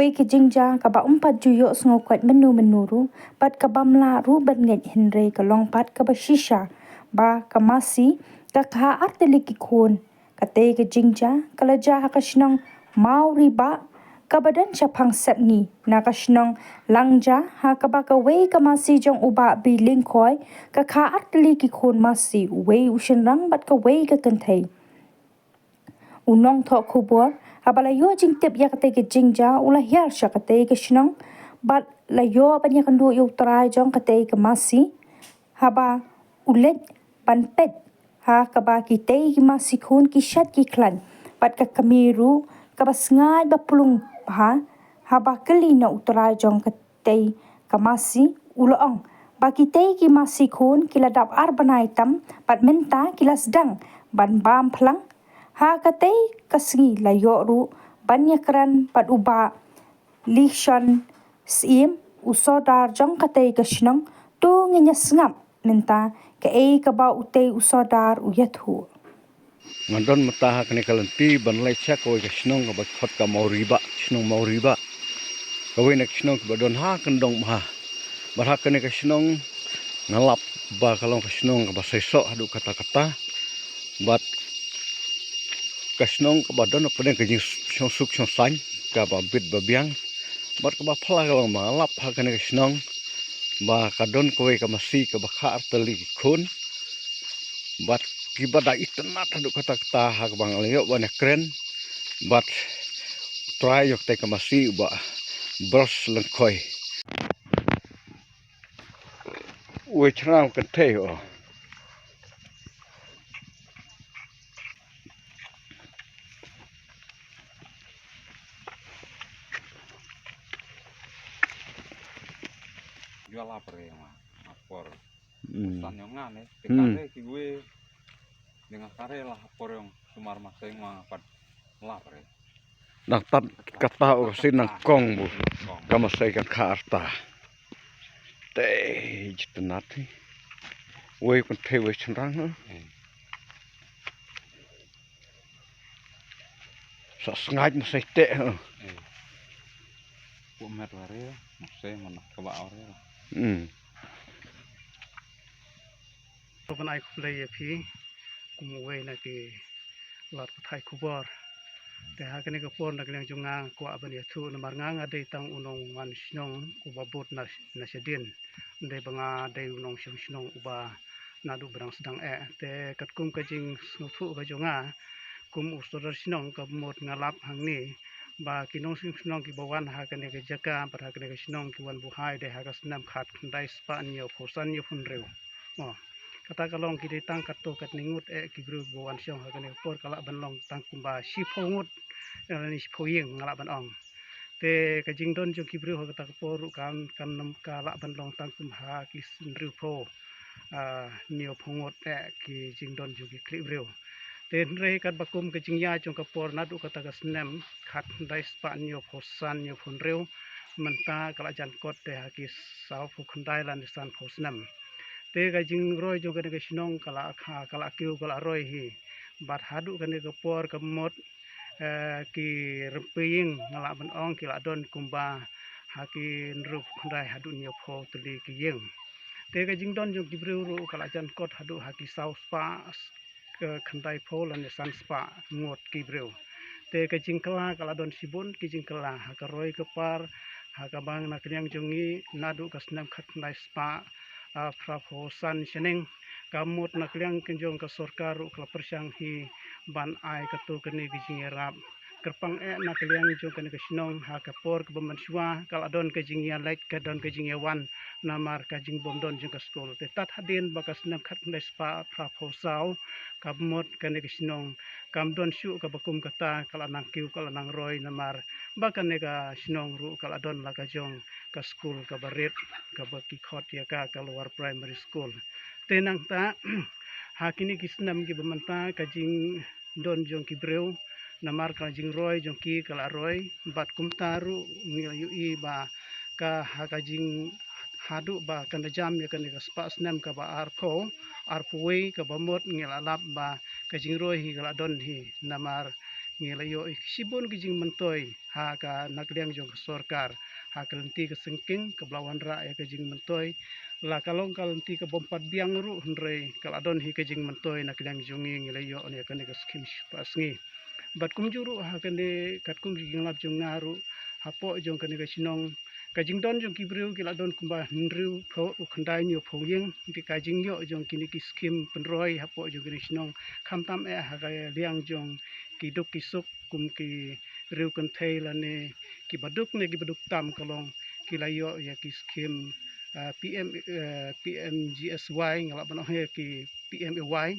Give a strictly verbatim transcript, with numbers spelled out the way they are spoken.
Katei ka jingjia kaba ym pat ju ïohsngew koit mynno mynno ruh, bad kabym lah ruh ban ngeit hynrei ka long pat kaba shisha, ba ka masi ka kha artylli ki khun. Katei ka jingjia ka la jia ha ka shnong Mawribah, kaba don shaphang Sepngi na ka shnong Langja, ha kaba kawei ka masi jong u Bah B. Lyngkhoi ka kha artylli ki khun masi, uwei u shynrang bad kawei ka kynthei. U nongthoh khubor haba la ïoh jingtip ïa katei ka jingjia u la hiar sha katei ka shnong bad la ïoh ban ïakynduh ïa u trai jong katei ka masi. Haba u leit ban peit ha kaba kitei ki masi khun ki shet ki khlaiñ bad ka kmie ruh kaba sngaid ba plung bha, haba kylli na u trai jong katei ka masi u la ong ba kitei ki masi khun ki la dap ar bnai tam bad mynta ki la sdang ban bam phlang. Ha katei ka sngi la ïoh ruh ban ïakren bad u Bah Lishon Syiem, u sordar jong katei ka shnong. To ngin ïa sngap mynta kaei kaba utei u sordar u ïathuh. Nga don mynta ha kane ka lynti ban leit sha kawei ka shnong kaba khot ka Mawribah, shnong Mawribah. Kawei na ka shnong kaba don ha kyndong bha. Bad ha kane ka shnong nga lap ba ka long ka shnong kaba seisoh haduh katta katta. Bad ka shnong kaba don hapdeng ka jingsuk suk suk saiñ kaba bit ba biang. Bad kaba phylla ka long ba nga lap ha kane ka shnong ba ka don kawei ka masi kaba kha artylli ki khun. Bad kiba da itynnad haduh katta katta ha kaba nga la ïoh ban ïakren bad u trai jong katei ka masi u Bah Bros Lyngkhoi. Uwei shynrang kynthei o. Jua la pare ma apor. Hmm. San yong nga ne, hmm, tekare ki gue. Dengan kare la apor yong sumar maseng ma pat la pare. Nang tat kata o kasi nang kong bu. Kong. Ka masai kan kha arta. Te jitynnad hi. Wei kynthei wei shynrang ha. Eh. Sa sngaid masai te ha. Eh. Pu met ware, masai mana kaba ware. Hmm. Ban ai khublei ïa phi kum uwei na ki lad pathai khubor. Te ha kane ka por na ka liang jong nga kwah ban ïathuh namar nga nga dei tang u nongwan shnong uba bud na, na shadien. Dei ba nga dei u nongshong shnong uba naduh ba dang sdang eh. Te katkum ka jingsngewthuh ka jong nga kum u sordar shnong ka mut nga lap hangne ba ki nongshong shnong kiba wan ha kane ka jaka bad ha kane ka shnong ki wan buhai dei ha ka snem khat khyndai spah hynñiew phew san hynñiew phew hynriew. Mo, kata ka long ki dei tang katto katne ngut eh ki briew ba wan shong ha kane ka por ka lah ban long tang kumba shiphew ngut, eh, lane shiphew ïing nga lah ban ong. Te ka jingdon jong ki briew ha kata ka por ruh kan, kan nym ka lah ban long tang kumba ha ki hynriew phew, ah, hynñiew phew ngut eh ki jingdon jong ki khlieh briew. Te hynrei katba kum ka jingïaid jong ka por naduh kata ka snem khat khyndai spah hynñiew phew san hynñiew phew hynriew mynta ka la jan kot te ha ki saw phew khyndai lane san phew snem. Te ka jingroi jong kane ka shnong ka la kha, ka la kiew, ka la roi hi. Bad haduh kane ka por ka mut, eh, ki rympei ïing nga lah ban ong ki la don kumba ha ki hynriew phew khyndai haduh hynñiew phew tylli ki ïing. Te ka jingdon jong ki briew ruh ka la jan kot haduh ha ki saw spah ka khyndai phew lane san spah ngut ki briew. Te ka jingkylla ka la don shibun ki jingkylla ha ka roi ka par, ha kaba na ka liang jong ngi naduh ka snem khat khyndai spah, ah, phra phew san shaneng. Ka mut na ka liang ka jong ka sorkar ruh ka la pyrshang hi ban ai katto katne ka jingïarap. Kyrpang eh na ka liang jong kane ka shnong ha ka por kaba mynshuwa ka la don ka jingïaleit ka don ka jingïawan namar ka jingbym don jong ka skul. Te tad hadien ba ka snem khat khyndai spah phra phew saw ka mut kane ka shnong kam don shuh kaba kum kata ka la nang kiew ka la nang roi namar ba kane ka shnong ruh ka la don la ka jong ka skul kaba rit kaba ki khot ïa ka ka Lower Primary School. Te nangta ha kine ki snem kiba mynta ka jing don jong ki briew namar ka jingroi jong ki ka la roi bad kumta ruh ngi la ïohi ba ka ha ka jing haduh ba kan da jam ïa kane ka spah snem kaba arphew arphew wei kaba mut ngi la lap ba ka jingroi hi ka la don hi namar ngi la ïoh shibun ki jingmyntoi ha ka na ka liang jong ka sorkar ha ka lynti ka sengkeng kaba la wanrah ïa ka jingmyntoi. La ka long ka lynti ka bym pat biang ruh hynrei ka la don hi ka jingmyntoi na ka liang jong ngi, ngi la ïoh ïa kane ka skim shiphang sngi. Bad kumjuh ruh ha kane katkum ki jinglap jong nga ruh hapoh jong kane ka shnong, ka jingdon jong ki briew ki la don kumba hynriew phew, khyndai hynñiew phew ïing, te ka jingïoh jong kine ki skim pynroi hapoh jong kine ki shnong, khamtam eh ha ka liang jong ki duk ki suk kum ki riew kynthei lane kiba duk ne kiba duk tam ka long, ki la ïoh ïa ki skim, ah, P M, eh, P M G S Y, nga lah ban ong hi ki P M A Y.